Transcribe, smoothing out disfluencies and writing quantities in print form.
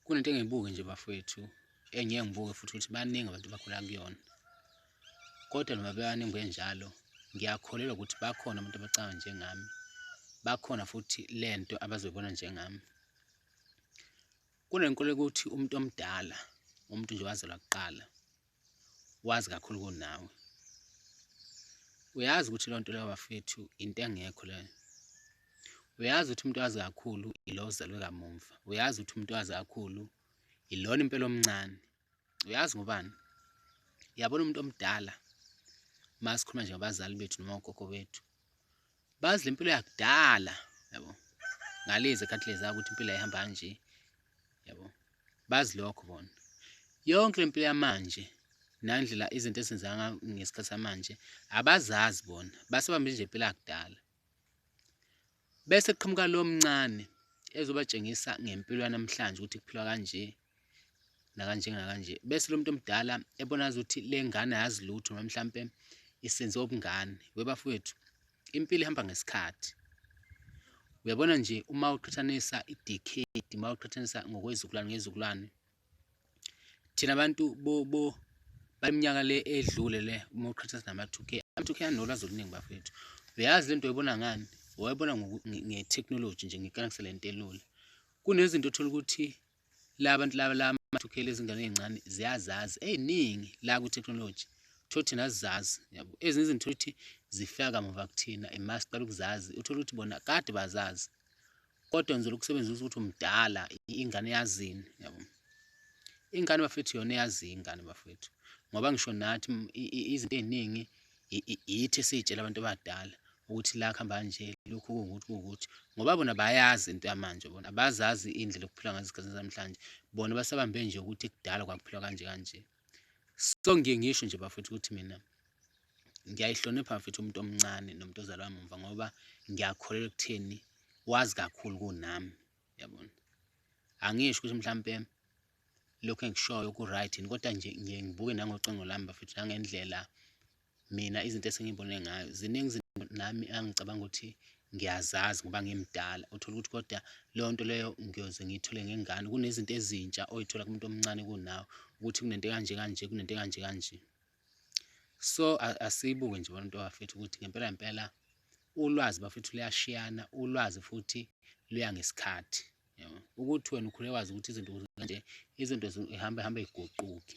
Kunento engiyibuke nje bafowethu engiye ngibuke futhi ukuthi baningi abantu abakhula kuyona, kodwa noma bebaningi benjalo ngiyakholelwa ukuthi bakhona abantu abacabanga njengami, bakhona futhi le nto abazoyibona njengami. Kunenkolo yokuthi umuntu omdala, umuntu nje wazalwa kuqala, wazi kakhulu kunawe. Uyazi ukuthi leyo nto leyo bafethu into engekho leyo. Uyazi ukuthi umuntu wazi kakhulu ilo ozalwe kamumva. Uyazi ukuthi umuntu wazi kakhulu ilona impela omncane. Uyazi ngobani? Uyabona umuntu omdala uma sikhuluma nje ngabazali bethu noma ogogo bethu, bazi le mpilo yakudala yabo, ngalezi khathi leza ukuthi impilo ayihamba kanje yabo, bazi lokho bona. Yonke le mpilo yamanje nandlela izinto esenzeka ngesikhathi samanje abazazi bona, basebambe nje impilo yakudala. Bese kuqhamuka lo mncane ezobatshengisa ngempilo yanamhlanje ukuthi kuphilwa kanje nakanje nakanje, bese lo muntu omdala ebona ukuthi le ngane ayazi lutho noma mhlampe isenze ubungane. Webafowethu, impilo ihamba ngesikhathi. Uyabona nje uma uqhathanisa i-decade, uma uqhathanisa ngokwezizukulwane ngezizukulwane, thina abantu bo bo beminyaka le edlule le uma uqhathanisa nama-2K, ama-2K anolwazi oluningi bafethu. Uyazi lento oyibona ngani? Wayibona nge-technology nje, ngikanakise le nto elula. Kunezinto othola ukuthi la bantu laba la ma-2K lezingane ey'ncane ziyazazi ey'ningi la kwi-technology, uthole thina asizazi yabo. Ezinye izinto uthole ukuthi zifika kamuva kuthina ima siqala ukuzazi, uthole ukuthi bona kade bazazi kodwa ngizolo ukusebenzisa ukuthi umdala ingane yazini yabo. Ingane bafethu yona yazi ingane bafethu, ngoba ngisho nathi izinto ey'ningi yithi esiy'tshela abantu abadala ukuthi la kuhamba kanje, lokhu kuwukuthi kuwukuthi, ngoba bona bayazi into yamanje bona abazazi indlela okuphilwa ngazo isikhathi sanamhlanje, bona basabambe nje ukuthi kudala kwakuphilwa kanje kanje. So ngiye ngisho nje bafethu ukuthi mina ngiyayihlonipha bafethu umuntu omncane nomuntu ozalwa mumva, ngoba ngiyakholelwa ekutheni wazi kakhulu kunami yabona. Angisho ukuthi mhlampe lokhu engikushoyo ku-right yini, kodwa nje ngiye ngibuke nangocingo lami bafethu nangendlela mina izinto esengiyibone ngayo. Ziningi izinto nami angicabanga ukuthi ngiyazazi ngoba ngimdala, uthole ukuthi kodwa leyo nto leyo ngiyoze ngiyithole ngengane. Kunezinto ezintsha oyithola kumuntu omncane kunawe ukuthi kunento ekanje kanje, kunento ekanje kanje. So asiyibuke nje bantu bafethu ukuthi ngempela ngempela ulwazi bafethu luyashiyana, ulwazi futhi luya ngesikhathi. Yabo, ukuthi wena ukhule wazi ukuthi izinto kanje, izinto zihambe hambe iguquke.